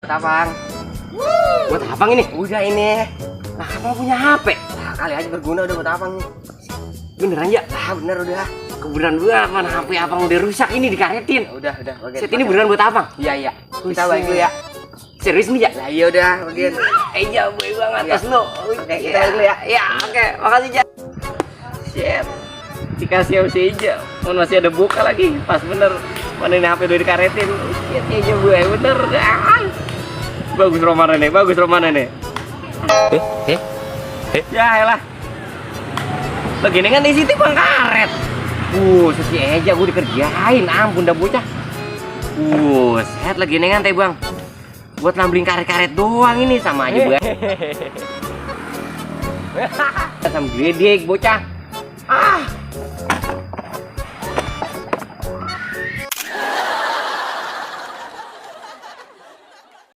Buat abang. Buat abang ini? Udah ini. Nah, abang punya HP? Nah, kali aja berguna udah buat abang nih. Beneran ya? Ah, bener udah. Kebeneran banget, mana HP abang udah rusak ini dikaretin. Udah. Bagian. Set ini beneran buat abang? Iya. Kita balik dulu ya. Serius nih ya? Nah, iya udah, bagian. Iya, boy banget atas Iya. lo. Oke, kita balik dulu ya. Ya, oke. Makasih, Ja. Shit. Dikasih OC aja. Masih ada buka lagi. Pas bener. Mana ini HP udah dikaretin. Shit aja gue, bener. Bagus romannya nih. Ya elah. Begini kan di situ bang karet. Sesi aja gue dikerjain. Ampun dah bocah. Set lagi nengan teh bang. Buat lambling karet-karet doang ini sama aja gue. Sama gede bocah.